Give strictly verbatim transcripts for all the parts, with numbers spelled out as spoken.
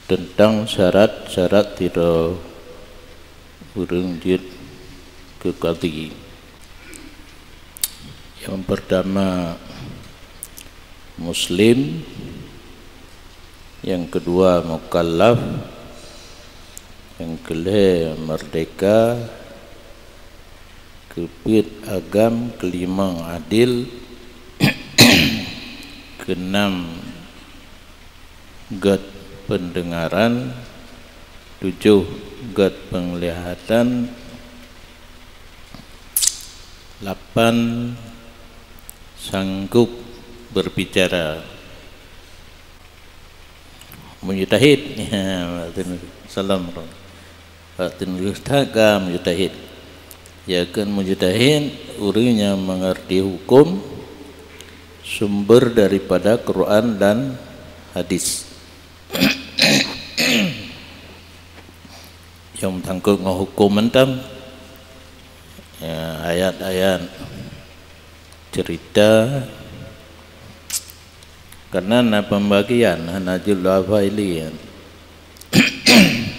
Teuntang syarat-syarat sidroe ureuëng jeuet keu kadhi. Nyang peurtama, muslim, nyang keudua, mukallaf, nyang keulhée, meurdehka, keupeuet, agam, keulimong, adil, keunam, gét peundeungaran, tujoh, gét peunglihatan, lapan, sanggob beurbicara. Mujtahid, ya, salam. Bak teungoh that ka mujtahid. Yakheun mujtahid, ureuëng nyang meungerti huköm sumber daripada Quran dan hadis. Nyang meusangkot ngon huköm mantong, ya, ayat-ayat, cerita, karena na pembagian, hana jeuet lé hafai lé.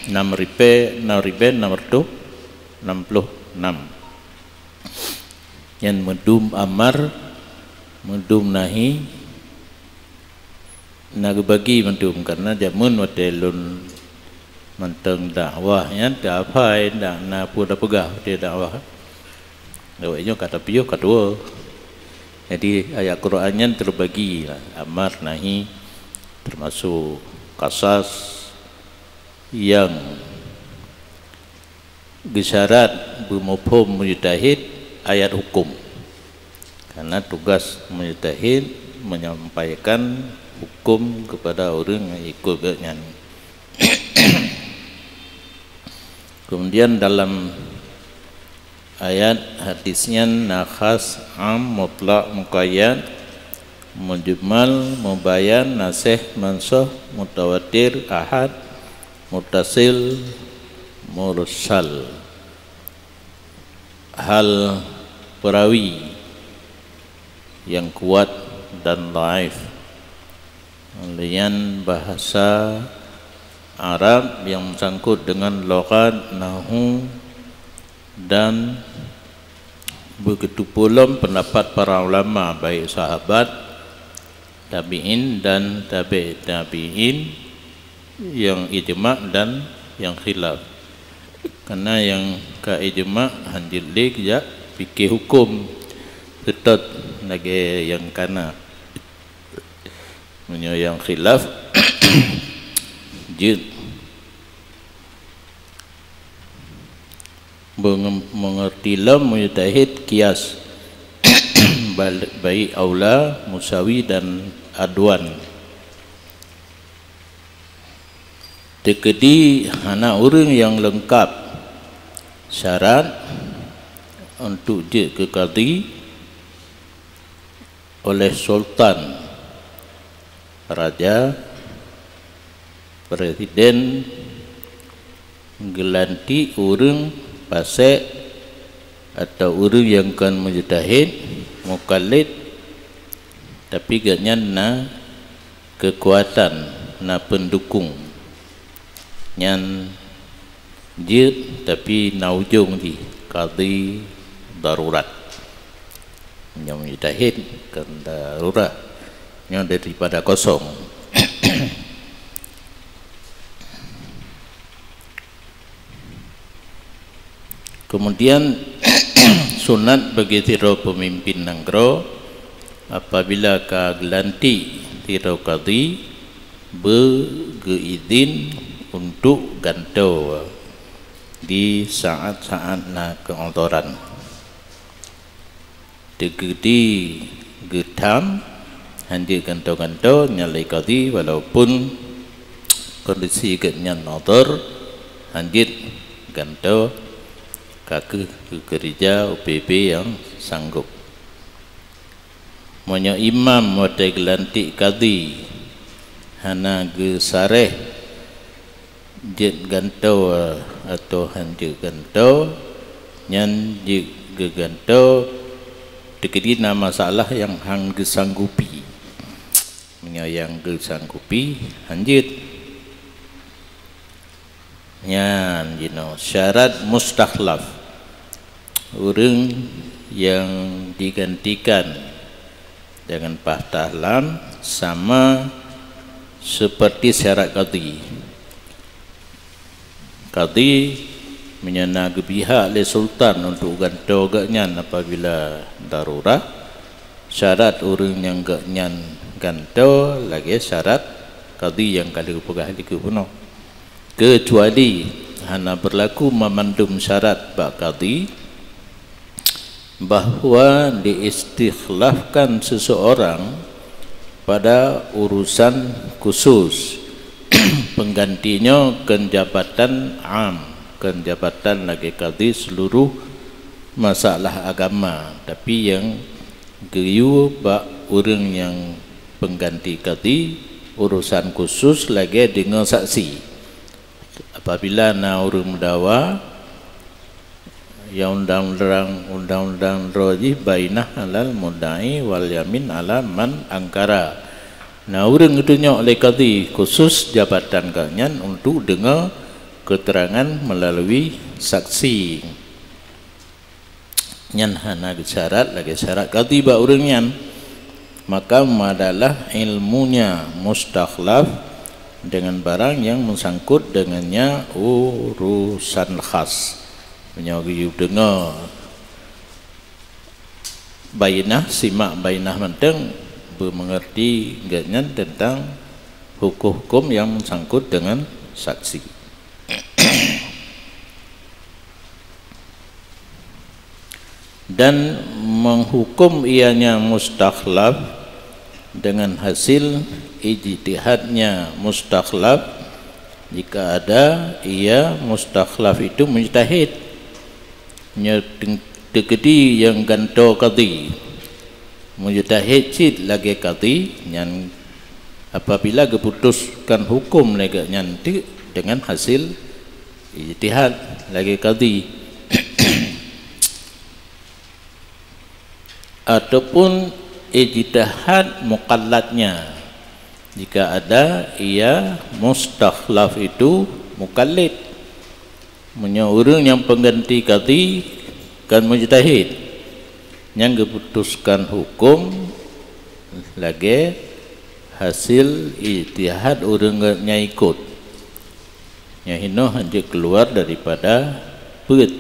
Enam ribée, enam ribée enam ratus enam puluh enam. Nyan meudum amar, meudum nahi, na geubagi meudum, karena jameun watée lôn mantong dakwah nyan teuhafai, ndak na peue tapeugah watée dakwah. Awaknyoe ka tapiôh ka tuwoe. Jadi, ayat Quran nyan teubagi lah, amar, nahi, teumasok qasas nyang geusyarat beumuphom mujtahid ayat huköm. Karena tugas mujtahid menyampaikan huköm kepada ureuëng nyang ikot geuh nyan. Kemudian dalam ayat hadis nyan na khas, am, mutlak, muqayyad, mujmal, mubayan, nasih, mansukh, mutawatir, ahad, muttasil, mursal. Hal perawi yang kuat dan dhaif. Lian bahasa Arab yang meusangkot dengan lughat, nahu, dan begitu pula pendapat para ulama, baik sahabat, tabi'in, dan tabi' tabi'in, yang ijma' dan yang khilaf. Karena yang ka ijma' hanjeuet lé jak pike huköm, seutôt lagée nyang kana. Meunyoe nyang khilaf, jeuet. Menge-, mengerti lom mujtahid kias, bal-, baik aula, musawi, dan adwan. Teukeudi hana ureuëng nyang leungkab syarat untuk jeuet keu kadhi, oleh sultan, raja, presiden, geulantik ureuëng fasek atau ureuëng nyang kon mujtahid, mukallid, tapi gobnyan na keukuatan, na peundukong. Nyan jeuet, tapi na ujong jih, kadhi darurat. Nyoe mujtahid kon darurat, nyoe daripada kosong. Kemudian, sunat bagi sidroe peumimpin nanggroe, apabila ka geulantik sidroe kadhi, beugeuidhin untuk gantoe di saat-saat na keuudoran. Teukeudi geutham, hanjeuet gantoe-gantoe nyan lé kadhi, walaupun kondisi gobnyan udhur, hanjeuet gantoe, ka kheueh geukeurija U P B nyang sanggob. Meunyoe imam watée geulantik kadhi hana geusaréh jeuet gantoe atawa hanjeuet gantoe, nyan jeuet geugantoe teukeudi na masalah nyang han geusanggopi. Meunyoe nyang geusanggopi, hanjeuet. Nyan jinoe syarat mustakhlaf, ureuëng nyang digantikan dengan fathah lam sama seperti syarat kadhi. Kadhi meunyoe na geupihak lé sultan untuk gantoe gobnyan apabila darurat, syarat ureuëng nyang gobnyan gantoe lagée syarat kadhi nyang ka lheueh peugah dikeue bunoe. Kecuali hana berlaku mamandum syarat bak kadhi, bahwa diistikhlafkan seseorang pada urusan khusus, penggantinyo kon jabatan am, kon jabatan lagée kadhi seluruh masalah agama, tapi nyang geuyue bak ureuëng nyang pengganti kadhi urusan khusus lagée deungoe saksi. Apabila na ureuëng meudawa, ya undang-undang, undang-undang droe jih bainah alal mudda'i wal yamin ala man angkara. Na ureuëng geutunyok lé kadhi khusus jabatan gobnyan untuk deungoe keterangan melalui saksi. Nyan hana geusyarat lagée syarat kadhi bak ureuëng nyan. Maka madalah ilmunya mustakhlaf dengan barang yang meusangkut dengannya urusan khas. Meunyoe geuyue deungoe bainah, simak bainah mantong, beumeungerti gobnyan teuntang hukum-hukum nyang meusangkut deungon saksi. Dan menghukum ianya mustakhlaf dengan hasil ijtihadnya mustakhlaf jika ada ia mustakhlaf itu mujtahid. Nyoe teukeudi nyang gantoe kadhi mujtahid cit lagée kadhi nyan apabila geuputuskan hukum lagée nyan teuk dengan hasil ijtihad lagée kadhi ataupun ijtihad muqalladnya jika ada ia mustakhlaf itu muqallid. Meunyoe ureuëng nyang pengganti kadhi kan mujtahid nyang geuputuskan hukum lagée hasil ijtihad ureuëng nyang ikot, nyoe hinoe hanjeuet keuluar daripada peuet.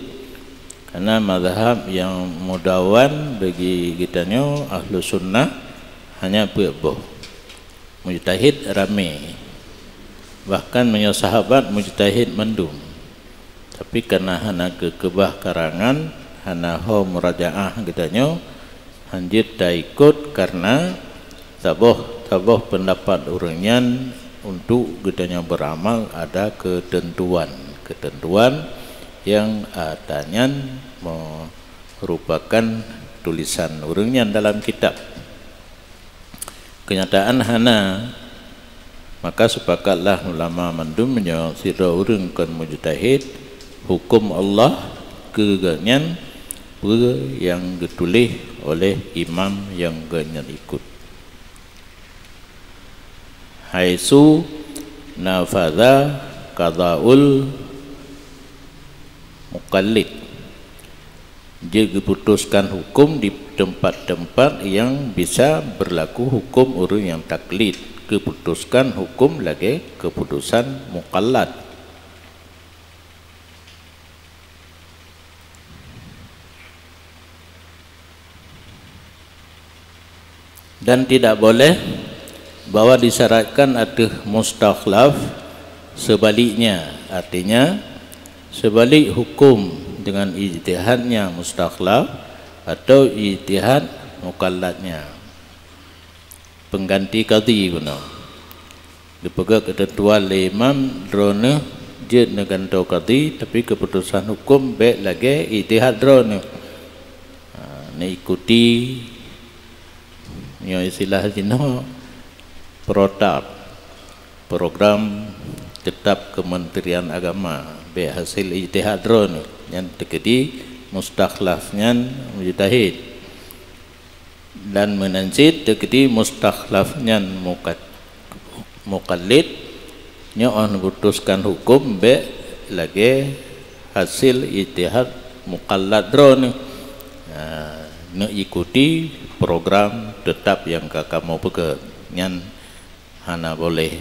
Karena mazhab nyang meudawan bagi geutanyoe ahlu sunnah hanya peuet boh. Mujtahid ramé. Bahkan meunyoe sahabat mujtahid mandum. Tapi karena hana keukeubah karangan, hana ho murajaah geutanyoe, hanjeuet taikot karena saboh-saboh peundapat ureuëng nyan untuk geutanyoe beuramal ada keuteuntuan. Keuteuntuan nyang ata nyan meurupakan tulisan ureuëng nyan dalam kitab. Keunyataan hana, maka seupakatlah ulama mandum meunyoe sidroe ureuëng kon mujtahid, huköm Allah keu geuhnyan peue nyang geutuléh oleh imam nyang geuhnyan ikot. Haitsu nafadza qadhaul muqallid. Jeuet geuputuskan huköm di teumpat-teumpat nyang bisa beurlaku huköm ureuëng nyang taklid, geuputuskan huköm lagée keuputusan muqallad. Dan tidak boleh bahwa disyaratkan ateueh mustakhlaf, sebaliknya, artinya, seubalik huköm dengan ijtihadnya mustakhlaf atau ijtihad muqalladnya, peungganti kadhi bunoe. Geupeugah keuteuntuan lé imam, droeneueh jeuet neugantoe kadhi, tapi keuputosan huköm bék lagée ijtihad droeneueh. Ha, neuikuti, nyoe istilah jinoe, protap, program tetap Kementerian Agama, bék hasé ijtihad droeneueh. Nyan teukeudi mustakhlaf nyan mujtahid. Dan meunan cit teukeudi mustakhlaf nyan muqad-, muqallid, nyoe óh neuputuskan huköm bék lagée hasil ijtihad muqallad droeneuh. Ha, neuikuti program teutap nyang ka kamoe peugét. Nyan hana boleh.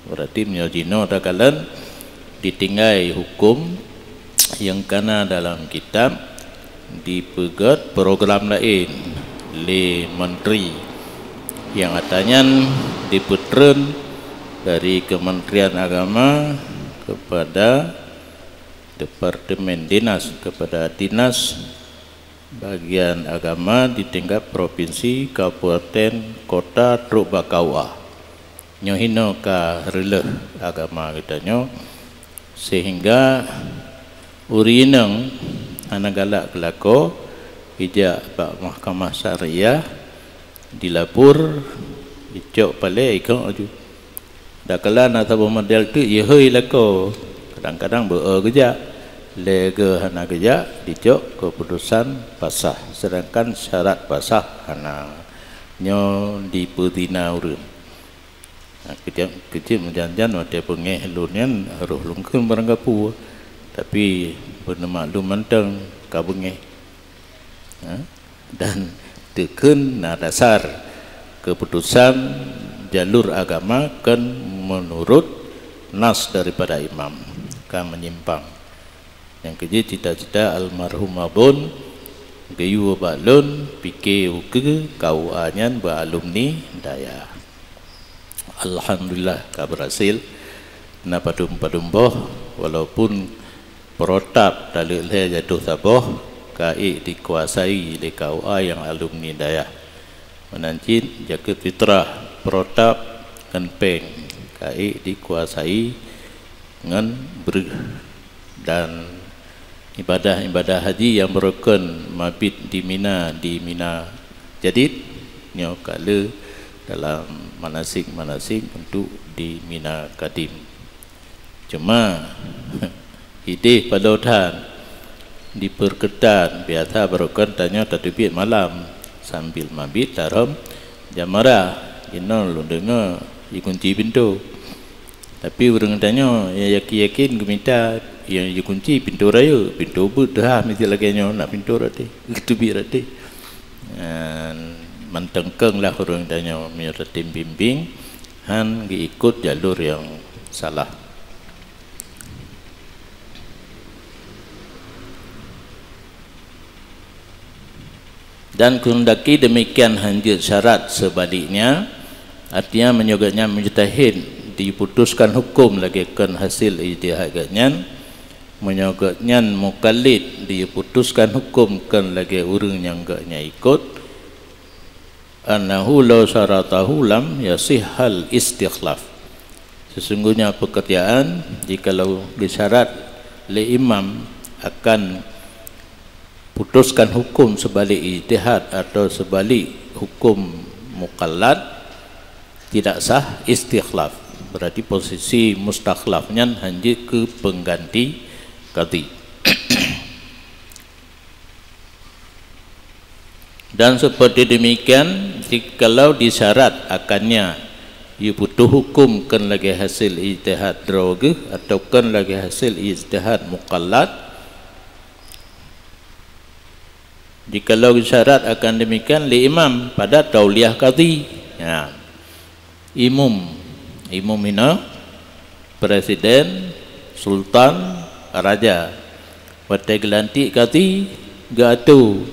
Berarti meunyoe jinoe takalon ditinggai huköm nyang kana dalam kitab, dipeugét program laén lé menteri, nyang ata nyan dipeutreun dari Kementerian Agama kepada departemen dinas, kepada dinas bagian agama di tingkat provinsi, kabupaten, kota, trok bak K U A. Nyoe hinoe ka reuloh agama geutanyoe, sehingga ureuëng inong hana galak keu lakoe, ijak bak mahkamah syariah, dilapor, icok palée, ikong laju. Dakala na saboh model teuk, ihôi lakoe, kadang-kadang beu-o geujak, lé geuh hana geujak, dicok keuputusan pasah, sedangkan syarat pasah hana. Nyoe dipeuzina ureuëng. Ha, keucit, keucit meujan-jan watée beungéh lôn nyan roh lôn kheun barangkapeue, tapi beuneumaklum mantong ka beungéh. Ha? Dan teukheun na dasar keuputusan jalur agama kon meunurot nas daripada imam, ka meunyimpang. Nyang keujeuet cita-cita almarhum Abon geuyue bak lôn pike ukeue K U A nyan beu alumni dayah. Alhamdulillah ka berhasil. Na padum-padum boh, walaupun protap taleuek lhée jatoh saboh, ka ék dikuasai lé K U A nyang alumni dayah. Meunan cit jakeuet fitrah, protap ngon péng, ka ék dikuasai ngon breueh. Dan ibadah-ibadah haji nyang beurukon mabit di Mina, di Mina Jadid, nyoe ka le dalam manasik-manasik untuk di Mina Kadim. Cuma ideh padub that dipeureuketat, biasa beurukon tanyoe tateubiet malam sambil mabit tarhom jamarah. Inoe lôn deungoe jikunci pintoe. Tapi ureuëng tanyoe nyang yakin-yakin geumita nyang jikunci pintoe rayeuk, pintoe beuet teuhah miseue lagée nyoe na pintoe ratéh, geuteubiet ratéh. Nyan mantong keueng lah ureuëng tanyoe meunyoe tatem bimbéng, han geuikot jalur nyang salah. Dan keundaki demikian hanjeuet syarat seubaliknya, artinya meunyoe geuhnyan mujtahid diputuskan huköm lagée kon hasil ijtihad geuhnyan, meunyoe geuhnyan mukallid diputuskan huköm kon lagée ureuëng nyang geuhnyan ikot, annahu law syaratahu lam yasihhal istikhlaf. Sesungguhnya pekerjaan jikalau disyarat lé imam akan putuskan huköm seubalik ijtihad atau seubalik huköm mukallad, tidak sah istikhlaf. Berarti posisi mustakhlaf nyan hanjeuet keu peungganti kadhi. Dan seperti demikian, jikalau disyarat akannya yue putoh huköm kon lagée hasil ijtihad droe geuh atau kon lagée hasil ijtihad mukallad, jikalau disyarat akan demikian lé imam pada tauliah kadhi. Ya. Imum, imum hina, presiden, sultan, raja. Watée geulantik kadhi, geuatoe,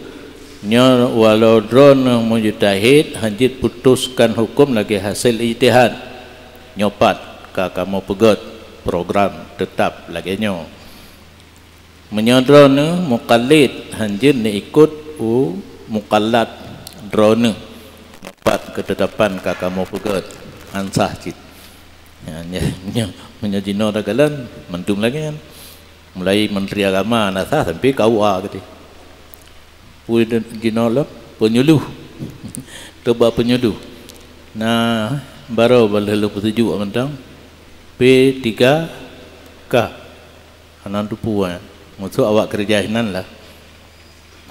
nyoe walau droeneueh mujtahid hanjeuet putuskan huköm lagée hasil ijtihad. Nyoe pat ka kamoe peugét program teutap lagée nyoe. Meunyoe droeneueh mukallid hanjeuet neuikot u mukallad droeneueh, pat keutetapan ka kamoe peugét, han sah cit. Nyan, nyan, nyan, meunyoe jinoe takalon, mandum lagée nyan. Mulai Menteri Agama na sah sampai K U A geude. Peue jinoe lom, penyuluh. Coba penyuluh. Na baroe ban lheueh lôn peutuju mantong P tiga K. Hana teupeu, eh. Maksud awak keureuja hinan lah.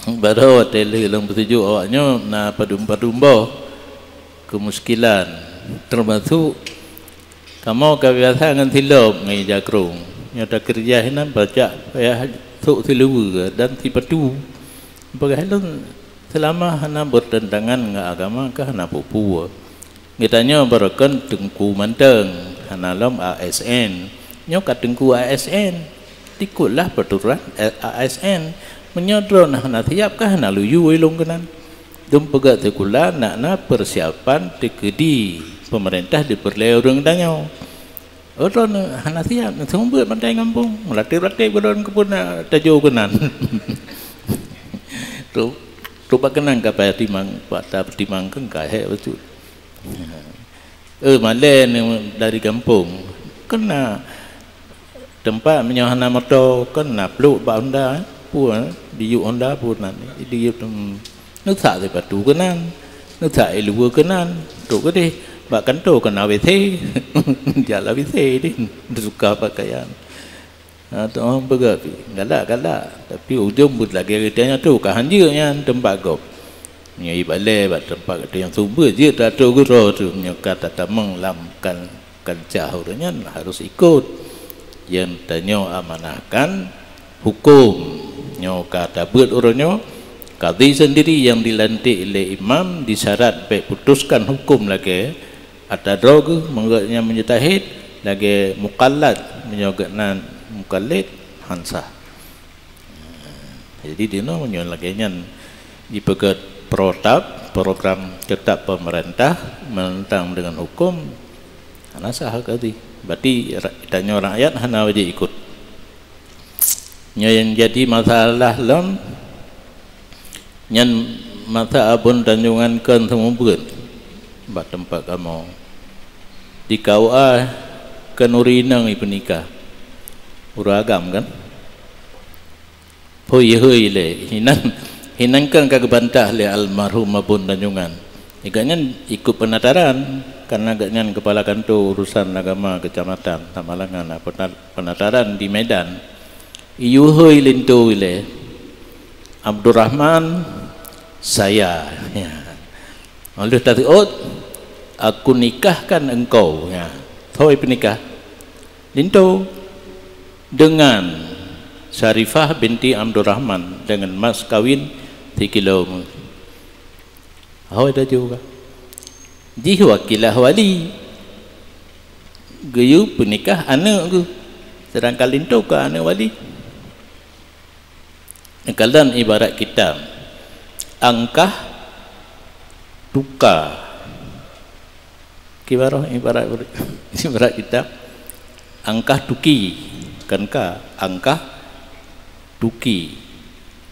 Baroe watée lheueh lôn peutuju awak nyoe na padum-padum boh keumuskilan, teumasuk kamoe ka biasa ngon silop ngon ija krong. Nyoe takeureuja hinan pacak payah sôk siluweue dan sipatu. Peugah lôn, seulama hana beureuntangan ngon agama ka hana peue-peue. Geutanyoe barokon teungku mantong, hana lom A S N. Nyoe ka teungku A S N. Ikutlah peraturan, eh, A S N. Meunyoe droeneuh hana siap ka hana lôn yue lôn keunan. Dum peugah sikula nak na persiapan teukeudi pemerintah dipeureulée ureuëng tanyoe. Oh, droeneuh hana siap, seumeubeuet bantai gampông. Meulaté-laté keudroe keupeue na tajô keunan. Trok, trok bak keunan ka payah timang, bak tapeutimang keu ka hék bacut. Eh, malée ni dari gampông. Keunan teumpat meunyoe hana moto, keunan pluek bak honda, eh. Peue, eh? Diyuek honda peue nan, diyuek, hmm. Neusak sipatu keunan, neusak iluweue keunan, trok keudeh bak kantô keunan W C. Jalan W C deh, teusuka pakaian. Ha, tu orang peugah pi, galak-galak. Tapi ujong buet lagée geutanyoe tu, ka hanjeuet nyan teumpat gob. Nyoe ibalée bak teumpat geutanyoe sumber jeuet tato geuroe tu, nyoe ka tatamong lam kan kancah ureuëng nyan harus ikot. Nyang tanyoe amanahkan huköm. Nyoe ka tabeuet uroe nyoe, kadhi sendiri nyang dilantik lé imam disyarat bék putuskan huköm lagée ata droe geuh meunyoe gobnyan mujtahid, lagée mukallad meunyoe gobnyan mukallid han sah. Jadi, dinoe meunyoe lagée nyan jipeugét protap, program tetap pemerintah menentang dengan hukum, hana sah kadhi. Berarti ra-, tanyoe rakyat hana wajéb ikot. Nyoe nyang jadi masalah lom, nyan masa Abon Tanjongan kon seumeubeuet bak teumpat kamoe. Di K U A kon ureuëng inong ipeunikah. Ureuëng agam kan? Hôi-hôi lé, hinan, hinan kan ka geubantah lé almarhum Abon Tanjongan. Gobnyan ikot peunataran, karena gobnyan kepala kantor urusan agama kecamatan Samalanga na peuta-, peunataran di Medan. Iyue hôi linto ilée, "Abdurrahman, saya." Ya. Lalu taseuôt, "Aku nikahkan engkau." Ya. Hôi peunikah. Linto dengan Syarifah binti Abdurrahman dengan mas kawin sikilo. Hôi tajô ka. Jih wakilah wali. Geuyue peunikah aneuëk geuh. Sedangkan linto ka aneuëk wali. Kalon ibarat kitab, angkah tuka. Kibarah ibarat, ibarat kitab, angkah tuki, kan ka, angkah tuki.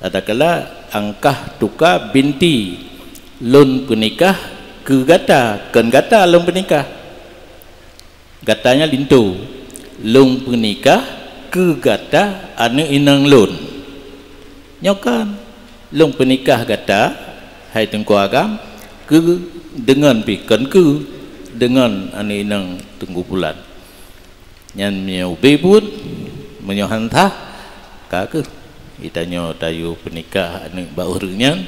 Adakala angkah tuka binti, lôn peunikah keu gata, kon gata lôn peunikah. Gata nyan linto, lôn peunikah keu gata aneuëk inong lôn. Nyoe kan, lôn peunikah gata, hai Teungku Agam, keu deungon pih, kon keu deungon aneuëk inong Teungku Pulan. Nyan meunyoe ubé buet, meunyoe han sah, ka kheueh. Geutanyoe tayue peunikah aneuëk bak ureuëng nyan,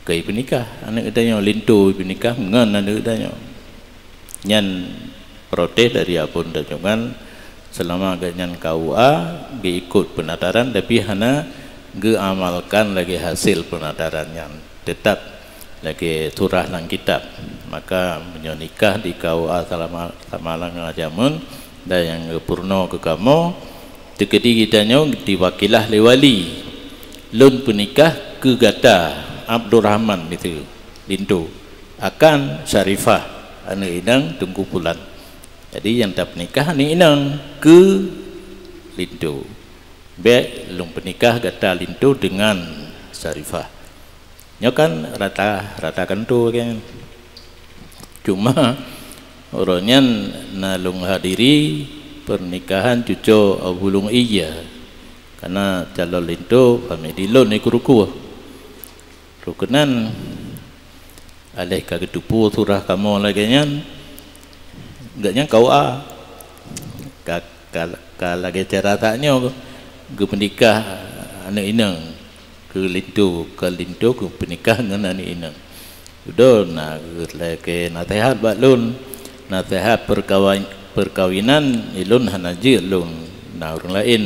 keu ipeunikah aneuëk geutanyoe, linto ipeunikah ngon aneuëk geutanyoe. Nyan protes dari Abon Tanjongan, seulama gobnyan K U A geuikot peunataran, tapi hana geuamalkan lagée hasil peunataran nyan, teutap lagée surah lam kitab. Maka meunyoe nikah di K U A Salama-, Samalanga jameun dan nyang geupeurunoe keu kamoe, teukeudi geutanyoe diwakilah lé wali, lôn peunikah keu gata, Abdurrahman, miseue, linto, akan Syarifah, aneuëk inong Teungku Pulan. Jadi, nyang tapeunikah aneuëk inong keu linto. Bék lôn peunikah gata linto deungon Syarifah. Nyoe kan rata, rata kanto kan. Cuma, uroe nyan na lôn hadiri pernikahan cuco Abu Lôn Ija. Karena calon linto famili lôn di Kurukuh. Rukeunan, aléh ka geuteupeue surah kamoe lagée nyan, gobnyan K U A. Ka, ka, ka lagée cara that nyoe, geupeunikah aneuëk inong keu linto, keu linto geupeunikah ngon aneuëk inong. Dudoe na geulakée naseuhat bak lôn, naseuhat perkawa-, perkawinan ilôn hana jeuet lôn Na ureuëng laén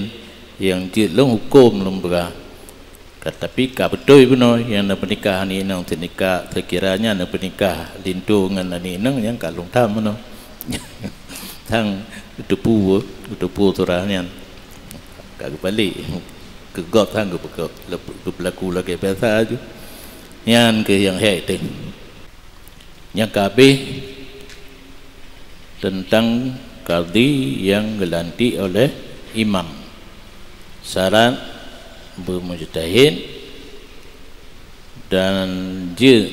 nyang jeuet lôn huköm lôn peugah. Ka, tapi ka beutôi bunoe nyang neupeunikah aneuk inong teunikah, seukira nyan neupeunikah linto ngon aneuk inong nyang ka lôn tham bunoe. Sang geuteupeue, geuteupeue surah nyan. Ka geubalek. Keu gob sang geupeu-, geupeulaku lagée biasa ju. Nyan keuh nyang hék teuh. Nyang ka habéh teuntang kadhi nyang geulantik oleh imam. Syarat beumujtahid dan jeuet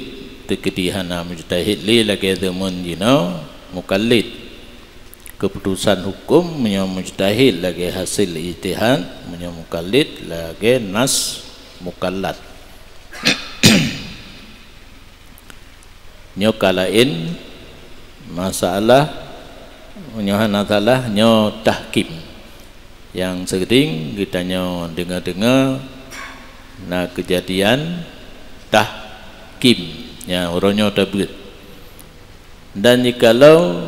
teukeudi hana mujtahid lé lagée zaman jinoe, mukallid. Keuputusan huköm meunyoe mujtahid lagée hasil ijtihad, meunyoe mukallid lagée nas mukallad. Nyoe ka laén masalah, nyoe hana salah, nyoe tahkim. Nyang seuring geutanyoe deungoe-deungoe na keujadian tahkim, nyang uroe nyoe tabeuet. Dan jikalau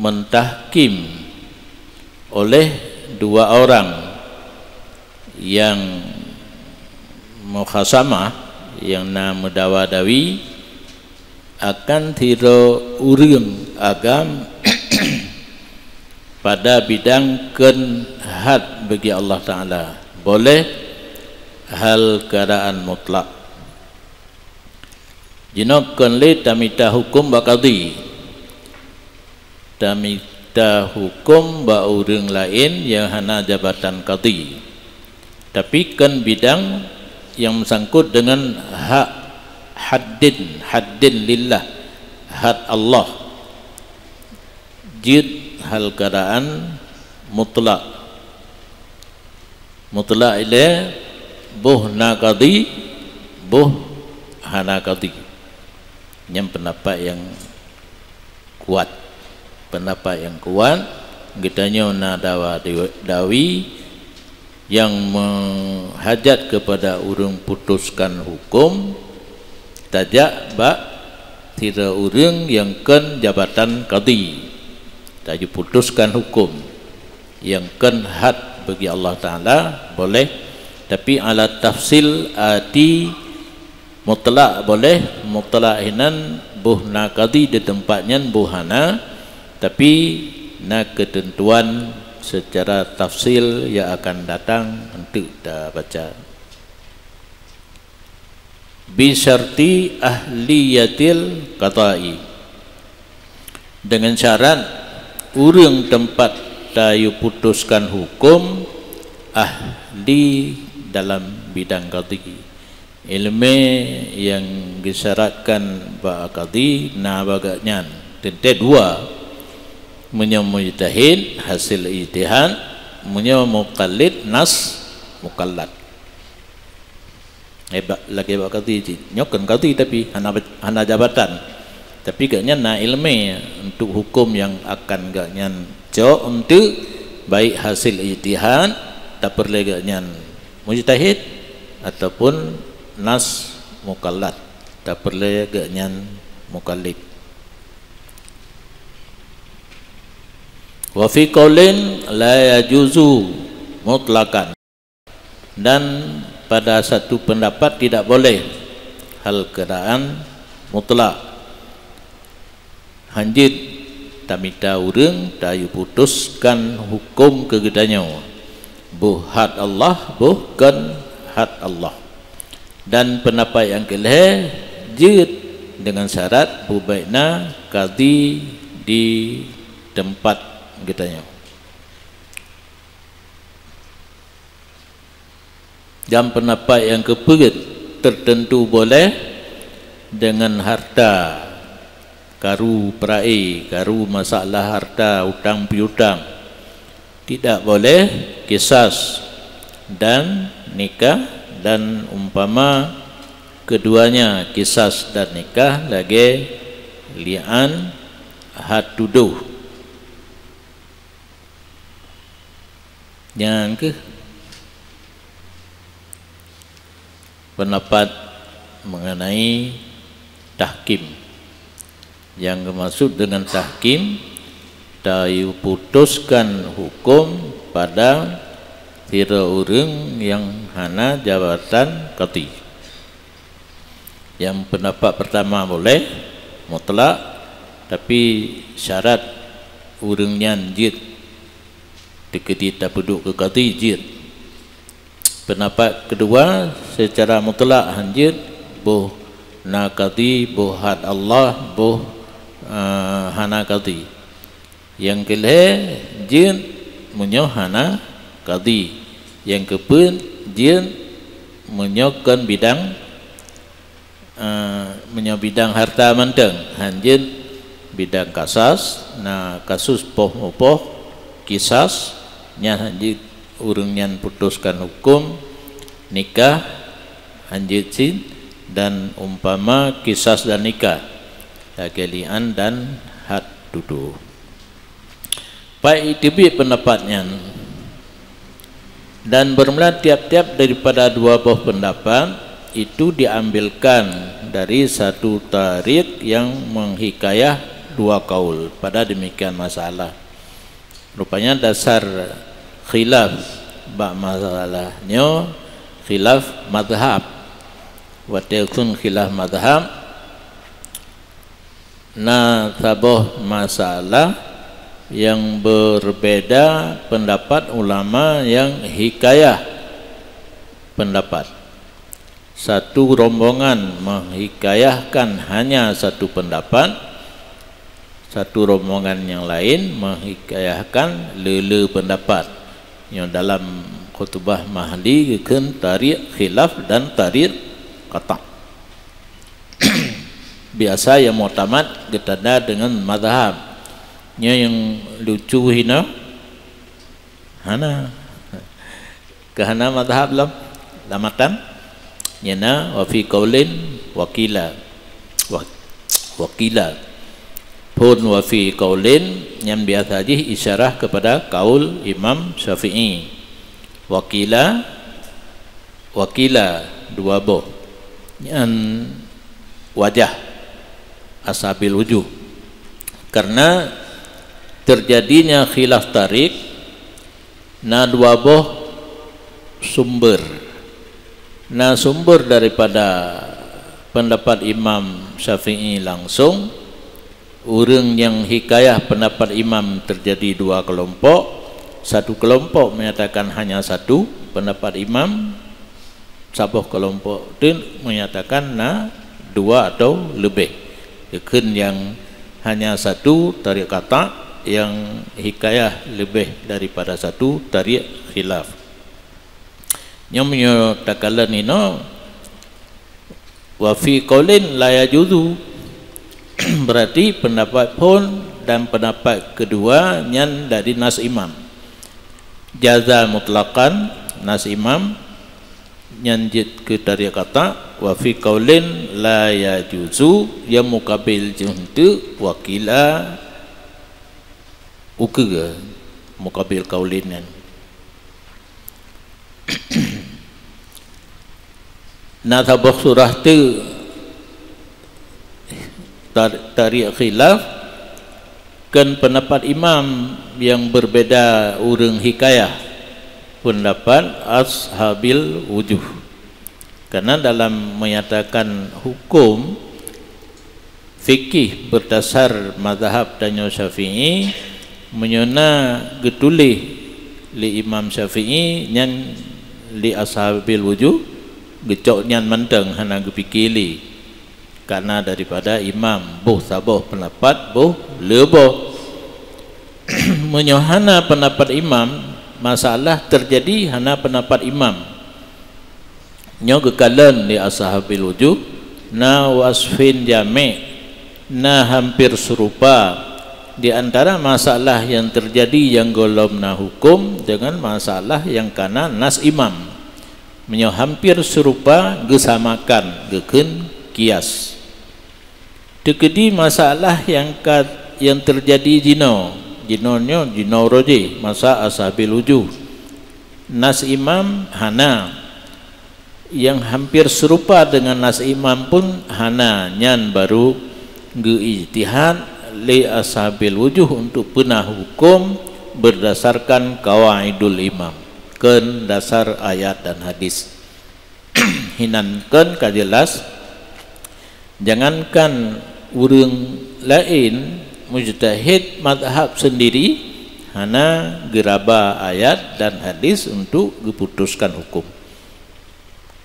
meutahkim oleh dua orang nyang mukhasamah, nyang na meudawa-dawi, akan sidroe ureuëng agam pada bidang kheun had bagi Allah Taala, boleh hal keadaan mutlak. Jinoe kon lé tamita huköm bak kadhi. Tamita huköm bak ureuëng laén nyang hana jabatan kadhi. Tapi kon bidang nyang meusangkot deungon hak haddin, haddin lillah, had Allah. Jeuet hal keadaan mutlak. Mutlak ilée boh na kadhi, boh hana kadhi. Nyan peundapat nyang kuat. Peundapat nyang kuat, geutanyoe na dawa-dawi nyang meuhajat keupada ureuëng putoskan huköm, tajak bak sidroe ureuëng nyang kon jabatan kadhi, tajeuet putoskan huköm. Nyang kon had bagi Allah Taala boleh, tapi ala tafsil ati mutlak boleh, mutlak hinan boh na kadhi di teumpat nyan boh hana, tapi na keuteuntuan seucara tafsil nyang akan datang eunteuk tabaca. Bisyarti ahliyatil qadai, deungon syarat ureuëng teumpat tayue putoskan huköm ahli dalam bidang kadhi. Iéleumé nyang geusyaratkan bak kadhi na bak gobnyan teuntée dua, meunyoe mujtahid hasil ijtihad, meunyoe mukallid nas mukallad. Eh, bak, lagée bak kadhi cit. Nyoe kon kadhi tapi hana, hana jabatan. Tapi gobnyan na iéleumé untuk huköm nyang akan gobnyan cok eunteuk, baik hasil ijtihad, tapeureulée gobnyan mujtahid, ataupun nas mukallad, tapeureulée gobnyan mukallid. Wa fi qaulin la yajuzu mutlaqan. Dan pada satu pendapat tidak boleh hal keadaan mutlak. Hanjeuet tamita ureuëng tayue putoskan huköm keu geutanyoe, boh had Allah, boh kon had Allah. Dan pendapat nyang keulhée jeuet deungon syarat beubaikna kadhi di teumpat geutanyoe. Dan pendapat nyang keupeuet, tertentu boleh deungon harta, karu peuraé, karu masalah harta, utang piutang. Tidak boleh kisas dan nikah, dan umpama keduanya kisas dan nikah lagée li'an, had tudoh. Nyan keuh pendapat mengenai tahkim. Nyang geumaksud deungon tahkim, Tayuputoskan huköm pada sidroe ureuëng nyang hana jabatan kadhi. Nyang peundapat peurtama boleh, mutlak, tapi syarat ureuëng nyan jeuet teukeudi tapeuduek keu kadhi jeuet. Peundapat keudua, seucara mutlak hanjeuet boh na kadhi, boh hat Allah, boh, eh, hana kadhi. Nyang keulhée jeuet meunyoe hana kadhi. Nyang keupeuet jeuet meunyoe kon bidang Eh, meunyoe bidang harta mantong, hanjeuet bidang kasas, na kasus poh-meupoh, kisas, nyan hanjeuet ureuëng nyan putoskan huköm nikah, hanjeuet cit, dan umpama kisas dan nikah, lagée li'an dan had dudoe. Pai teubiet peundapat nyan, dan bermula tiap-tiap daripada dua boh peundapat itu diambilkan dari satu tarik yang menghikayah dua kaul pada demikian masalah. Rupanya dasar khilaf bak masalah nyoe khilaf madhab. Watée khun khilaf madhab, na saboh masalah yang berbeda pendapat ulama yang hikayah pendapat. Satu rombongan menghikayahkan hanya satu pendapat, satu rombongan yang lain menghikayahkan le-le pendapat. Nyoe dalam khutbah Mahdi geukheun tarik khilaf dan tarik qata'. Biasa nyang muktamad geutanda deungon mazhab. Nyoe nyang lucu hinoe. Hana. Keu hana mazhab lom. Lam matan. Nyan na wa fi qaulin wa qila. Wa, wa qila. Phon wa fi qaulin nyan biasa jih isyarah kepada kaul Imam Syafi'i. Wa qila, wa qila dua boh. Nyan wajah ashabil wujuh. Karena terjadinya khilaf tarik na dua boh sumber. Na sumber daripada pendapat Imam Syafi'i langsung, ureuëng nyang hikayah pendapat imam terjadi dua kelompok, satu kelompok menyatakan hanya satu pendapat imam, saboh kelompok teuk menyatakan na dua atau leubeh. Geukheun nyang hanya satu tarik qata', nyang hikayah leubeh daripada satu tarik khilaf. Nyoe meunyoe takalon inoe, wa fi qaulin la yajuzu. Berarti pendapat phon dan pendapat keudua nyan dari nas imam. Jaza mutlaqan nas imam nyan jeuet keu tarik qata', wa fi qaulin la yajuzu, nyang mukabil jih teuk wa qila ukeue mukabil qaulin nyan. Na saboh surah teuk tar-, tarik khilaf, kon pendapat imam nyang berbeda ureuëng hikayah, pendapat ashabil wujuh. Karena dalam menyatakan hukum, fikih berdasar mazhab tanyoe Syafi'i, meunyoe na geutuléh lé Imam Syafi'i nyan lé ashabil wujuh, geucok nyan mantong hana geupike lé. Karena daripada imam, boh saboh pendapat, boh leuboh. Meunyoe hana pendapat imam, masalah terjadi hana pendapat imam. Nyoe geukalon lé ashabil wujuh, na wasfin jami', na hampir serupa. Di antara masalah nyang terjadi nyang gohlom na hukum dengan masalah nyang kana nas imam. Meunyoe hampir serupa, geusamakan, geukheun kias. Teukeudi masalah nyang ka, nyang teujadi jinoe, jinoe nyoe jinoe rojih masa ashabil wujuh. Nas imam hana, nyang hampir seurupa deungon nas imam pun hana, nyan baru geu-ijtihad li ashabil wujuh untuk peuna hukum berdasarkan qawaidul imam, kheun dasar ayat dan hadis. Hinan kheun ka jelas, jangankan ureuëng laén, mujtahid mazhab sendiri hana geuraba ayat dan hadis untuk geuputuskan hukum.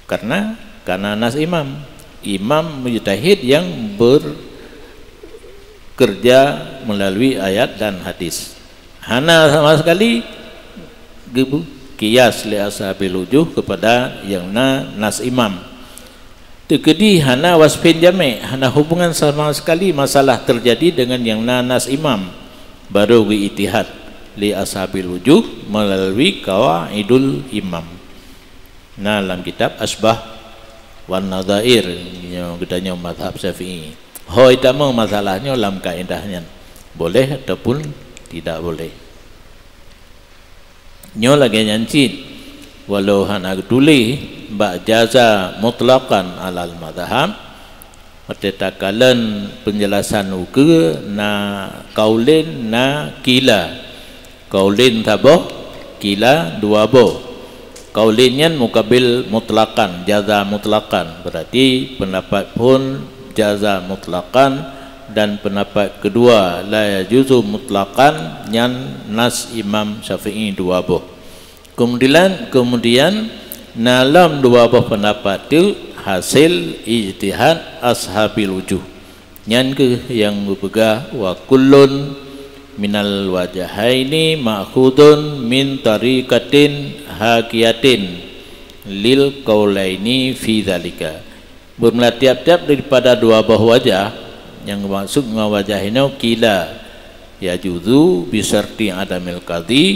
Karena, karena nas imam. Imam mujtahid yang bekerja melalui ayat dan hadis. Hana sama sekali geubu-, qiyas li ashabil wujuh kepada yang na nas imam. Teukeudi hana wasfin jami', hana hubungan sama sekali masalah terjadi dengan yang na nas imam. Baru geuijtihad li ashabil wujuh melalui qawaidul imam. Na lam kitab Asbah wan Nadhair, nyoe geutanyoe mazhab Syafi'i. Hoi tamong masalah nyoe lam kaedah nyan, boleh ataupun tidak boleh. Nyoe lagée nyan cit, walau hana geutuléh bak jaza mutlaqan alal mazhab, watée takalon penjelasan ukeue na qaulin na qila. Qaulin saboh, qila dua boh. Qaulin nyan mukabil mutlaqan, jaza mutlaqan. Berarti pendapat phon jaza mutlaqan dan pendapat kedua la yajuzu mutlaqan nyan nas Imam Syafi'i dua boh. Kemudian, kemudian na lom dua boh pendapat tu hasil ijtihad ashabil wujuh. Nyan kheueh nyang geupeugah, "Wa kullun minal wajhaini ma'khudun min tariqatin hakiyatin lil qaulaini fi dzalika." Beumula tiap-tiap daripada dua boh wajah, nyang geumaksud ngon wajah inoe qila yajuzu bi syarti adamil qadhi,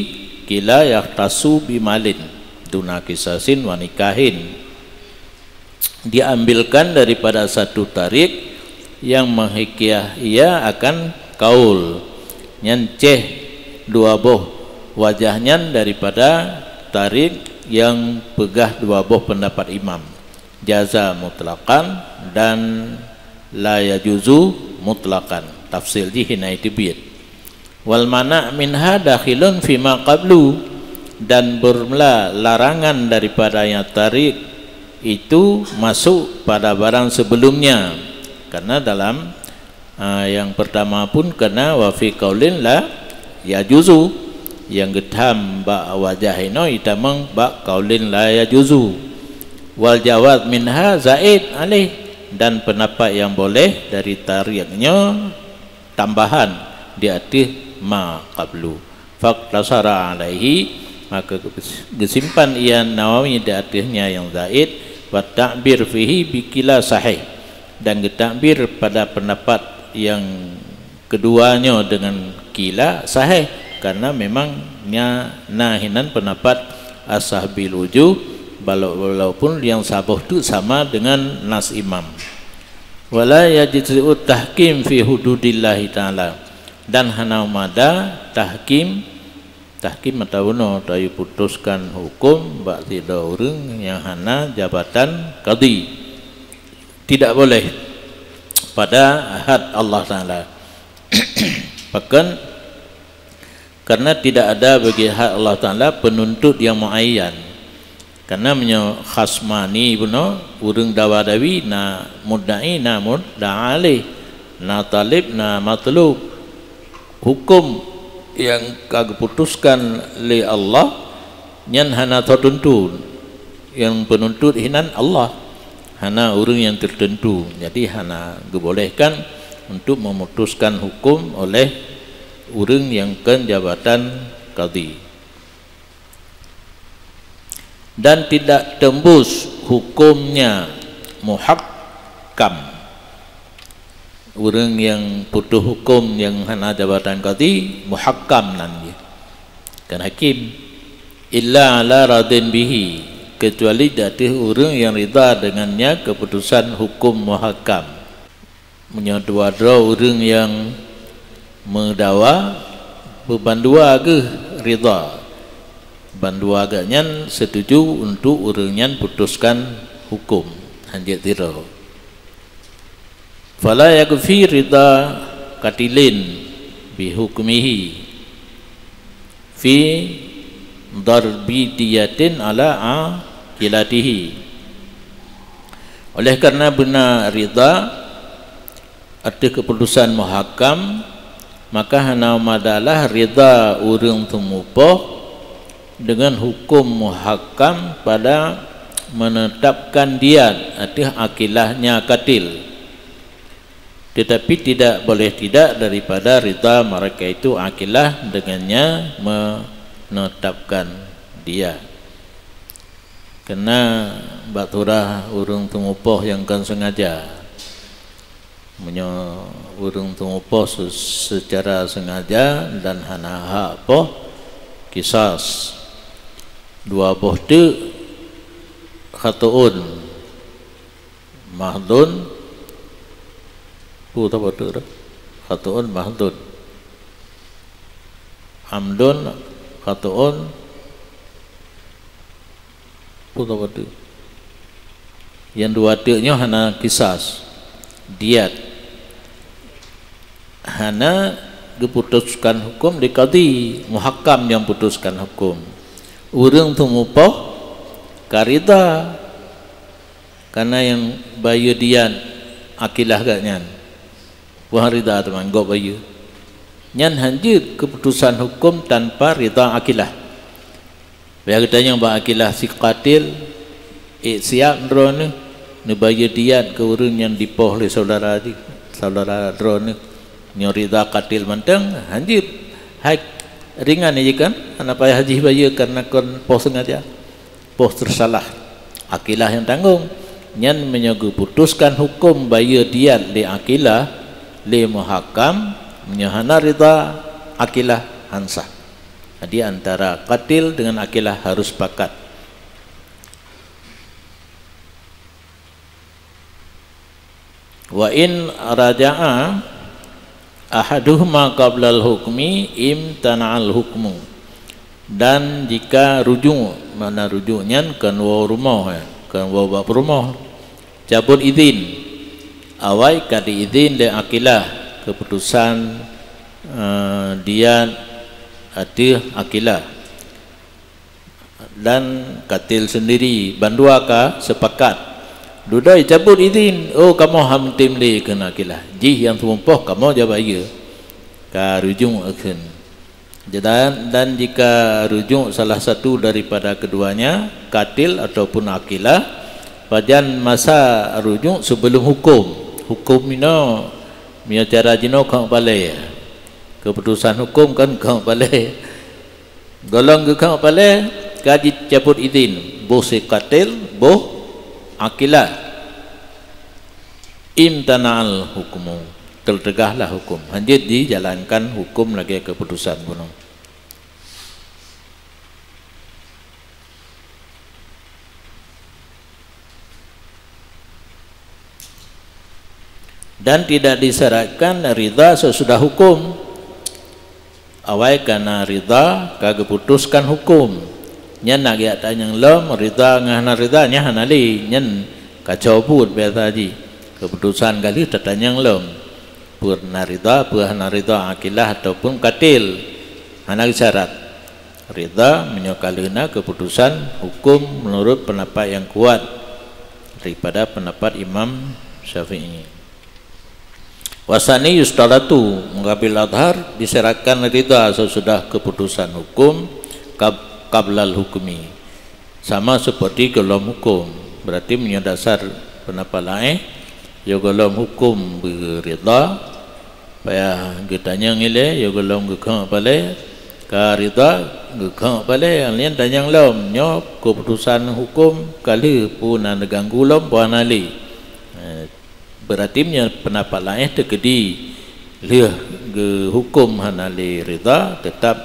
qila yakhtassu bi malin duna qisasin wa nikahin. Diambilkan daripada satu tarik yang menghikayah ia akan kaul. Nyan ceh dua boh wajah nyan daripada tarik yang peugah dua boh pendapat imam, jaza mutlaqan dan la yajuzu mutlaqan. Tafsil jih hana teubiet. Wal mana' minha dakhilun fima qablu, dan bermula larangan daripada yang tarik itu masuk pada barang sebelumnya. Karena dalam, ah, yang pertama pun kena wa fi qaulin la yajuzu, yang geutham bak wajah inoe itamong bak qaulin la yajuzu. Wal jawaz minha zaid alaih, dan pendapat yang boleh dari tarik nyoe tambahan di ateueh ma qablu. Faqtasara alaihi, maka geusimpan ia Nawawi di ateueh nya nyang zaid, wa ta'bir fihi bi qila sahih, dan geutakbir pada pendapat yang kedua nyoe dengan qila sahih, karena memang nya na hinan pendapat ashabil wujuh, walau-, walaupun yang saboh tu sama dengan nas imam. Wala yajzi'u tahkim fi hududillahi ta'ala, dan hana mada tahkim, tahkim atawa bunoe tayue putuskan huköm bak sidroe ureuëng nyang hana jabatan qadhi. Tidak boleh pada had Allah Taala. Pakon? Karena tidak ada bagi had Allah Taala penuntut yang muayyan. Karena meunyoe khasmani bunoe, ureuëng dawa-dawi, na mudda'i, na mudda'a alaih, na talib, na matlub. Huköm nyang ka geuputuskan lé Allah nyan hana teuteuntu. Nyang peununtut hinan Allah, hana ureuëng nyang teuteuntu. Jadi hana geubolehkan untuk memutuskan huköm oleh ureuëng nyang kon jabatan qadhi. Dan tidak tembus hukumnya muhakkam. Ureuëng nyang putus huköm nyang hana jabatan qadhi, muhakkam nan jih, kon hakim. Illa ala radin bihi, kecuali di ateueh ureuëng nyang rida dengannya keputusan huköm muhakkam. Meunyoe dua droe ureuëng nyang meudawa, beubandua geuh rida. Bandua geuh nyan setuju untuk ureuëng nyan putuskan huköm, hanjeuet sidroe. Fala yakfi rida qatilin bihukmihi fi darbi diyatin ala aqilatihi. Oleh karena beuna ridha ateueh keuputusan muhakam, maka hana madalah ridha ureuëng teumupoh deungon huköm muhakam pada menetapkan diat ateueh aqilah nyang katil. Tetapi tidak boleh tidak daripada ridha mereka itu aqilah dengannya menetapkan diat. Keunan bak surah ureuëng teumupoh nyang kon sengaja. Meunyoe ureuëng teumupoh se-, secara sengaja dan hana hak poh, kisas. Dua boh teuk, khata'un mahdun, peue saboh teuk tu? Khata'un mahdun. Amdun, khata'un, peue saboh teuk? Nyang dua teuk nyoe hana kisas, diat. Hana geuputuskan huköm di kadi, muhakam nyang putuskan huköm. Ureuëng teumupoh ka ridha, karena nyang bayeue diat aqilah geuh nyan. Wah ridha teuma gob bayeue. Nyan hanjeuet keuputusan huköm tanpa ridha aqilah. Bak geutanyong bak aqilah si katil, "Ék siab droeneuh neubayeue diat keu ureuëng nyang dipoh lé saudara jih, saudara droeneuh?" Nyoe ridha katil mantong, hanjeuet. Hai ringan jih kan, hana payah jih bayeue karena kon poh sengaja. Poh teusalah, aqilah nyang tanggong. Nyan meunyoe geuputuskan huköm bayeue diat lé aqilah, lé muhakam, meunyoe hana ridha aqilah, han sah. Jadi antara katil dengan aqilah harus sepakat. Wa in raja'a ahaduhuma qablal hukmi imtana'al hukmu. Dan jika rujuk, makna rujuk nyan kon woe rumoh, ya, kon woe bak peurumoh, cabut idhin, awai ka diidhin lé aqilah keuputusan, eh, diat ateueh aqilah. Dan katil sendiri, bandua ka sepakat. Dudoe cabut idhin, "Oh, kamoe han meutem lé," kheun aqilah. Jih nyang teumupoh, "Kamoe jak bayeue." Ka rujuk kheun. Dan, dan jika rujuk salah satu daripada keduanya, katil ataupun aqilah, pajan masa rujuk sebelum huköm. Huköm inoe, meunyoe cara jinoe kheun palée. Keuputusan huköm kan kheun palée. Gohlom geukheueh palée ka jicabut idhin, boh si katil, boh aqilah. Imtana'al hukmu, teuteugahlah huköm, hanjeuet jijalankan huköm lagée keuputusan bunoe. Dan tidak disyaratkan ridha sesudah huköm. Awai ka na ridha ka geuputuskan huköm. Nyan nak geujak tanyong lom, ridha ngon hana ridha nyan hana lé, nyan ka cobut biasa jih. Keuputusan ka lheueh tatanyong lom. Peue na ridha, peue hana ridha, aqilah ataupun katil. Hana geusyarat. Ridha meunyoe ka lheueh na keuputusan huköm meunurot peundapat nyang kuat daripada peundapat Imam Syafi'i. Wasani yustaratu, muqabil adhar, disyaratkan ridha sesudah keuputusan huköm, qab-, qablal hukmi. Sama seperti gohlom huköm. Berarti meunyoe dasar peundapat laén, ya gohlom huköm beuridha, payah geutanyong ilée, ya gohlom geukheueh palée, ka ridha, geukheueh palée, nyang laén tanyong lom, nyoe keuputusan huköm ka lheueh peue na neuganggu lom, peue hana lé. Eh, Berarti meunyoe peundapat laén teukeudi lheueh geuhuköm hana lé ridha, teutab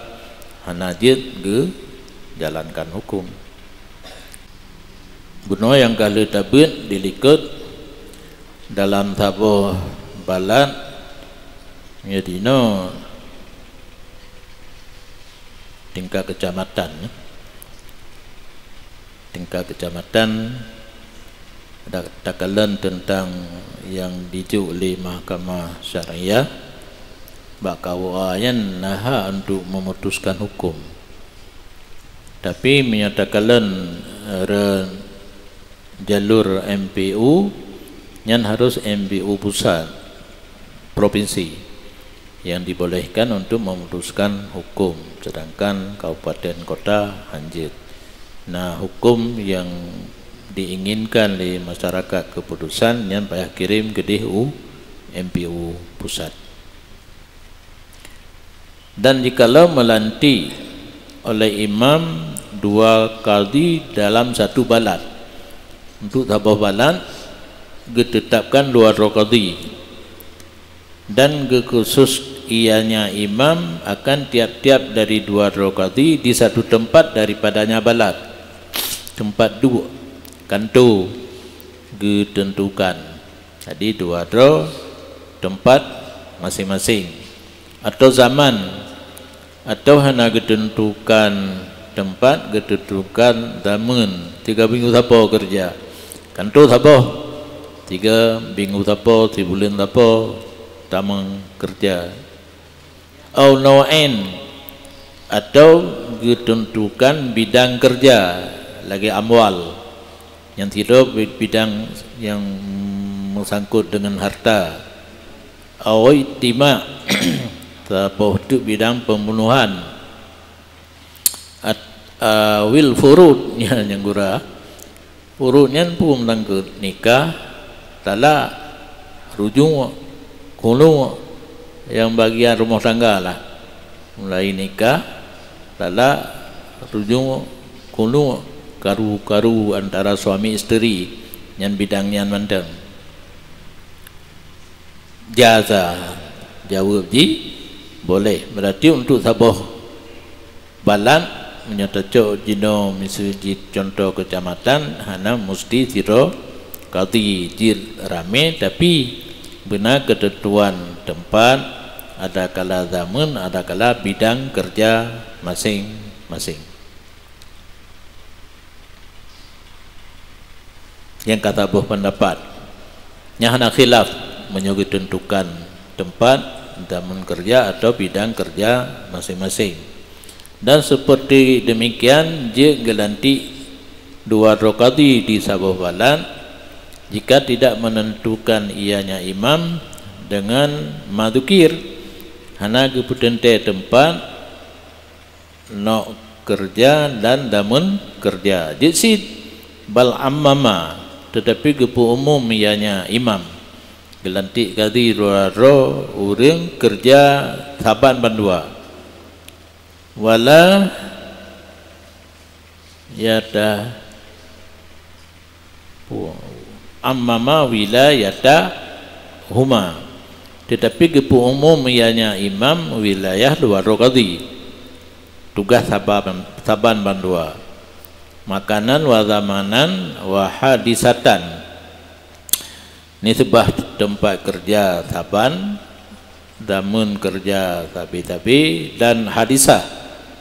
hana jeuet geujalankan huköm. Bunoe nyang ka lheueh tabeuet dilikot dalam saboh balat, meunyoe dinoe tingkat keucamatan. Tingkat keucamatan, da-, takalon teuntang nyang jijok lé Mahkamah Syariah, Bak K U A nyan na hak untuk memutuskan hukum. Tapi meunyoe takalon, eh, re-, jalur M P U, nyan harus M P U pusat, provinsi, yang dibolehkan untuk memutuskan hukum, sedangkan kabupaten kota hanjeuet. Nah, hukum yang diinginkan lé masyarakat keputusan nyan payah kirim keudeh u M P U pusat. Dan jikalau meulantik oleh imam dua kadhi dalam satu balad, untuk saboh balad geutetapkan dua droe kadhi, dan geukhusus ianya imam akan tiap-tiap dari dua droe kadhi di satu tempat daripadanya balad, tempat duek, kanto, geutentukan. Jadi, dua droe teumpat maséng-maséng, atau zaman, atau hana geuteuntukan teumpat, geuteuntukan zameun, tiga minggu sapo keureuja, kanto saboh, tiga minggu sapo, sibuleuen sapo, tamong keureuja. Au nau'ain, atau geuteuntukan bidang keureuja lagée amwal, nyang sidroe bi-, bidang nyang meusangkot deungon harta. Au ijtima', saboh teuk bidang pembunuhan. At-, awil furud, nyan nyang gura. Furud nyan peue meusangkot nikah, talak, rujung, khulu', nyang bagian rumoh tangga lah. Mulai nikah, talak, rujung, khulu', karu-karu antara suami isteri, nyan bidang nyan mantong. Jaza, jaweueb jih boleh. Berarti untuk saboh balad, meunyoe tacok jinoe miseue jih contoh keucamatan, hana musti sidroe kadhi jeuet ramé, tapi beuna keuteuntuan teumpat, adakala zameun, adakala bidang keureuja maséng-maséng. Nyang ka saboh peundapat, nyan hana khilaf meunyoe geuteuntukan teumpat, zameun keureuja atau bidang keureuja maséng-maséng. Dan seperti demikian jeuet geulantik dua droe kadhi di saboh balad, jika tidak menentukan ianya imam dengan ma dzukir, hana geupeuteuntée teumpat, nok keureuja dan zameun keureuja. Jeuet cit, bal ammama, teutapi geupeu umum ianya imam. Geulantik kadhi dua droe ureuëng keureuja saban bandua. Wala yata ammama wilayatahuma. Teutapi geupeu umum ianya imam wilayah dua droe kadhi. Tugaih saban, saban bandua. Makanan wa zamanan wa hadisatan. Nisbah teumpat keureuja saban, zameun keureuja sabe-sabe, dan hadisah.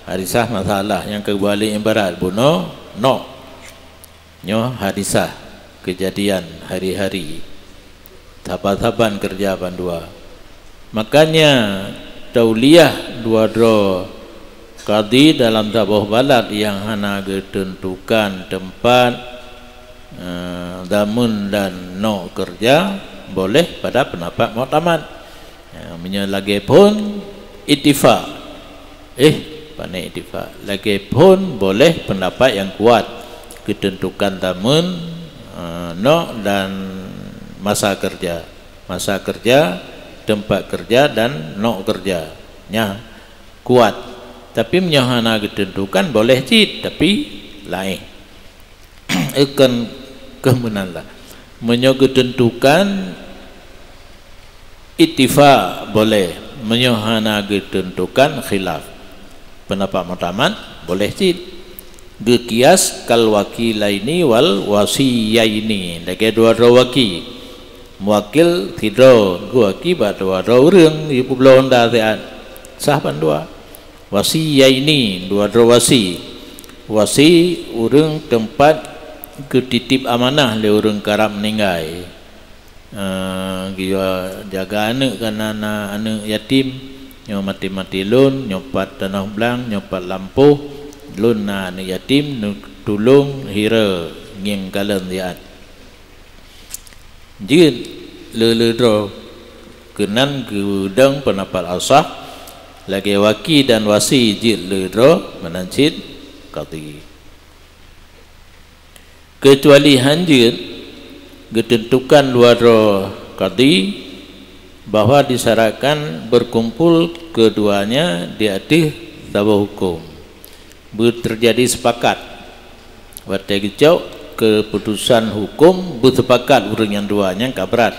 Hadisah masalah nyang keubalek ibarat bunoe, nok. Nyoe hadisah, keujadian hari-hari, saban-saban keureuja bandua. Makanya, tauliah dua droe kadhi dalam saboh balad nyang hana geuteuntukan teumpat, eh, zameun dan nok keureuja, boleh pada peundapat muktamad. Ya, meunyoe lagée phon ittifaq. Eh, pane ittifaq. Lagée phon boleh peundapat nyang kuat, geuteuntukan zameun, eh, nok dan masa keureuja. Masa keureuja, teumpat keureuja dan nok keureuja. Nyan kuat. Tapi meunyoe hana geuteuntukan, boleh cit, tapi laén. Eh, kon keuh meunan lah. Meunyoe geuteuntukan ittifaq boleh, meunyoe hana geuteuntukan khilaf. Peundapat muktamad boleh cit. Geukias kal wakilaini wal wasiyaini, lagée dua droe waki. Muwakil sidroe geuwaki bak dua droe ureuëng jipeubloe honda siat. Sah bandua. Wasiyaini, dua droe wasi. Wasi ureuëng teumpat geutitip amanah lé ureuëng karab meuninggai. Eh, geujaga aneuëk kana na aneuëk yatim, Nyoe maté-maté lôn, nyoe pat tanoh blang, nyoe pat lampôh, lôn na aneuk yatim, neutulông hira ngieng kalon siat. Jeuet le-le droe, keunan geudong peundapat asah, lagée waki dan wasi jeuet le droe meunan cit kadhi. Keucuali hán jeuet geuteuntukan dua droe kadhi bahwa disyaratkan berkumpul keduanya di ateueh saboh huköm. Beuteujadi seupakat. Watée geucok keuputosan huköm, beusepakat ureuëng nyang dua nyan ka brat.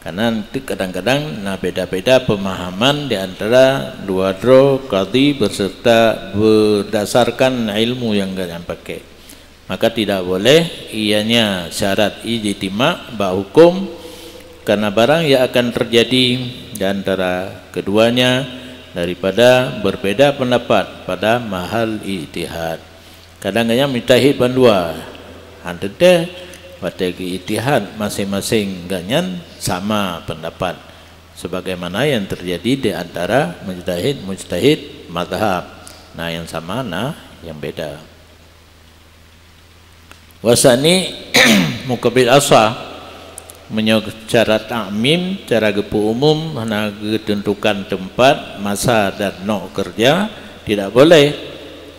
Karena teuk kadang-kadang na beda-beda pemahaman di antara dua droe kadhi beserta berdasarkan ilmu nyang gobnyan pakai. Maka tidak boleh ianya syarat ijtima bak huköm, karena barang yang akan terjadi di antara keduanya daripada berbeda pendapat pada mahal ijtihad. Kadang gobnyan mujtahid bandua, han teuntée watée geuijtihad maséng-maséng gobnyan sama pendapat, sebagaimana yang terjadi di antara mujtahid-mujtahid mazhab. Na nyang sama, na nyang beda. Wasani mukabil asah, meunyoe cara takmim, cara geupeu umum hana geuteuntukan teumpat, masa dan nok keureuja, tidak boleh.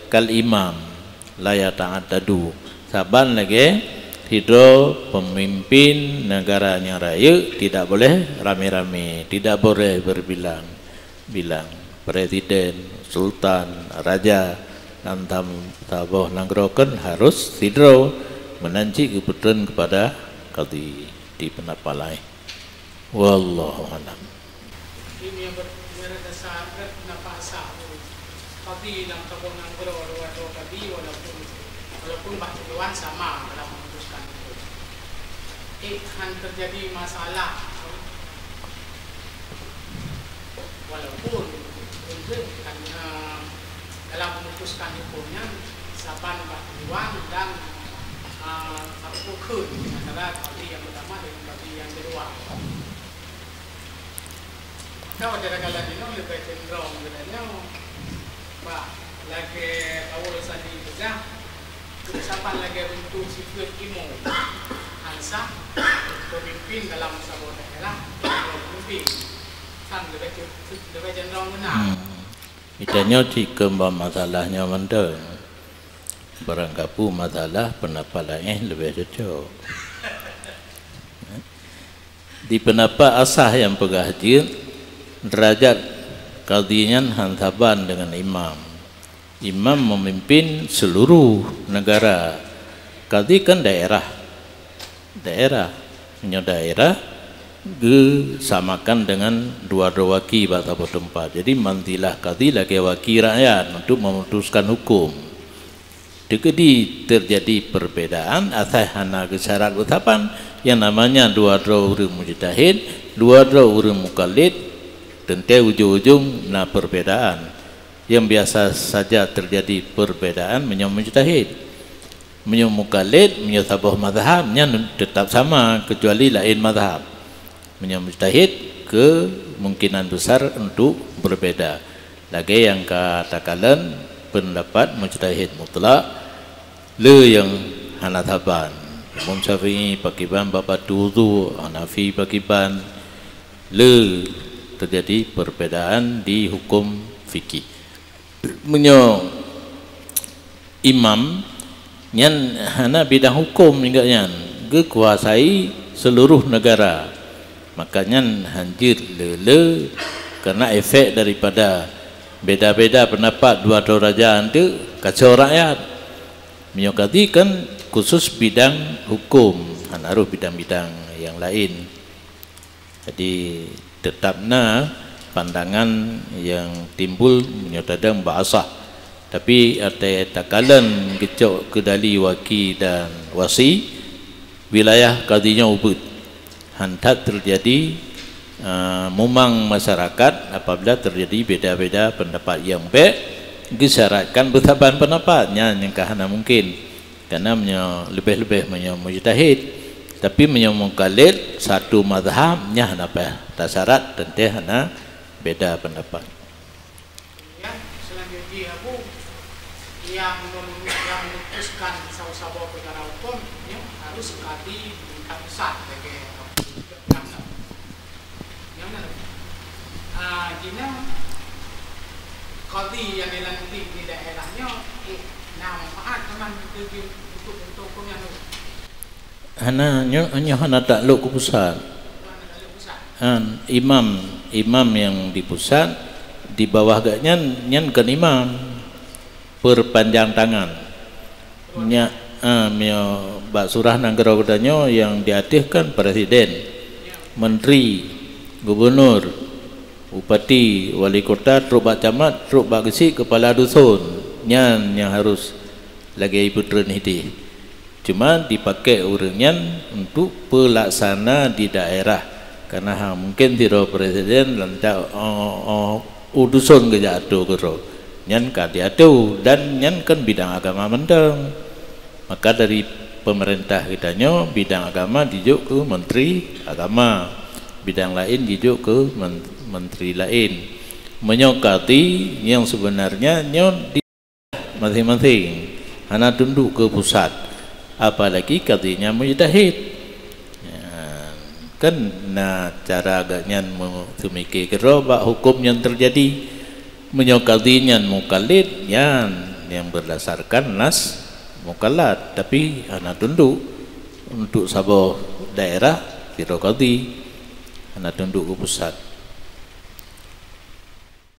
Kal imam, la yata'addadu, saban lagée sidroe peumimpin negara nyang rayeuk, tidak boleh ramé-ramé, tidak boleh berbilang-bilang, presiden, sultan, raja, dan tam-, saboh nanggroe kan harus sidroe meunan cit geupeutreun keupada kadhi di peundapat laén. Wallahu a'lam. Tapi meunyoe ber-, meunyoe dasar, eh, peundapat asah tu, kadhi lam saboh nanggroe dua droe kadhi walaupun, walaupun bak tujuan sama dalam memutuskan hukum. Eh, han terjadi masalah. Walaupun mungkin kan, eh, dalam memutuskan hukum nyan saban bak tujuan dan, eh, sapeue kheun antara kadhi nyang pertama dengan kadhi nyang kedua. Maka pada ragalan nyoe leubeh cenderung geutanyoe bak lagée Paul Sadi peugah, saban lagée beuntuk sifeuet imum, han sah peumimpin dalam saboh daerah, peumimpin kan leubeh, leubeh cenderung beuna. Hmm. Geutanyoe cit keumbang masalah nyoe mantong. Barangkapeue masalah peundapat laén leubeh cocok. Di peundapat asah nyang peugah jeuet, derajat kadhi nyan han saban deungon imam. Imam memimpin seluruh negara. Kadhi kan daerah. Daerah. Meunyoe daerah, geusamakan deungon dua droe waki bak saboh teumpat. Jadi, manzilah kadhi lagée waki rakyat untuk memutuskan hukum. Teukeudi terjadi perbedaan asai hana geusyarat beutapan, yang namanya dua droe ureuëng mujtahid, dua droe ureuëng mukallid, teuntée ujong-ujong na perbedaan. Yang biasa saja terjadi perbedaan meunyoe mujtahid. Meunyoe mukallid, meunyoe saboh mazhab, nyan teutap sama, keucuali laén mazhab. Meunyoe mujtahid, kemungkinan besar untuk berbeda. Lagée nyang ka takalon peundapat mujtahid mutlak, le nyang hana saban. Imam Syafi'i pakiban bak batu udhu, Hanafi pakiban, le terjadi perbedaan di hukum fikih. Meunyoe imam nyan hana bidang hukum ingat nyan, geukuasai seluruh negara, maka nyan hanjeuet le-le karena efek daripada beda-beda pendapat dua droe raja anteuk kacau rakyat. Meunyoe kadhi kan khusus bidang hukum, hana rhoh bidang-bidang nyang laén. Jadi, teutap na pandangan nyang timbul meunyoe tadong bak asah. Tapi, até takalon geucok keudali waki dan wasi, wilayah kadhi nyoe ubit. Han that teujadi, eh, mumang masyarakat apabila teujadi beda-beda pendapat nyang bék geusyaratkan beusaban pendapat. Nyan nyang ka hana mungkin. Karena meunyoe leubeh-leubeh meunyoe mujtahid, tapi meunyoe mukallid satu mazhab, nyan hana payah tasyarat, teuntée hana beda pendapat. Nyang mem-, nyang memutuskan saboh-saboh peukara huköm nyoe harus kadi tingkat pusat lagèe Jaksa. Nyang na, ah, jinoe kadi nyang dilantik di daerah nyoe, eh, na manfaat teuma untuk, untuk, untuk huköm nyan. Hana, nyoe, nyoe hana taklok keu pusat. Han, imam, imam nyang di pusat, di bawah geuh nyan, nyan kon imam. Perpanjang tangan. Nya, ah, meunyoe bak surah nanggroe geutanyoe nyang di ateueh kan presiden, menteri, gubunur, bupati, wali kota, trok bak camat, trok bak geuchik, kepala dusun. Nyan nyang harus lagèe ipeutreun idéh. Cuma dipakai ureueng nyan untuk peulaksana di daerah. Karena ha, mungkin sidroe presiden lantak, oh, oh, u dusun geujak atô keudroe. Nyan ka diatô dan nyan kan bidang agama mantong. Maka dari pemerintah geutanyoe, bidang agama jijok keu menteri agama, bidang laén jijok keu men-, menteri laén. Meunyoe kadi nyang sebenarnya nyoe di masing-masing, hana tunduk keu pusat, apalagi kadi nyan mujtahid. Ya, kan na cara geuh nyan meu-, seumiké keudroe bak huköm nyang teujadi. Meunyoe kadi nyan mukallid, nyan nyang berdasarkan nas mukallad, tapi hana tunduk untuk saboh daerah sidroe kadi, hana tunduk keu pusat.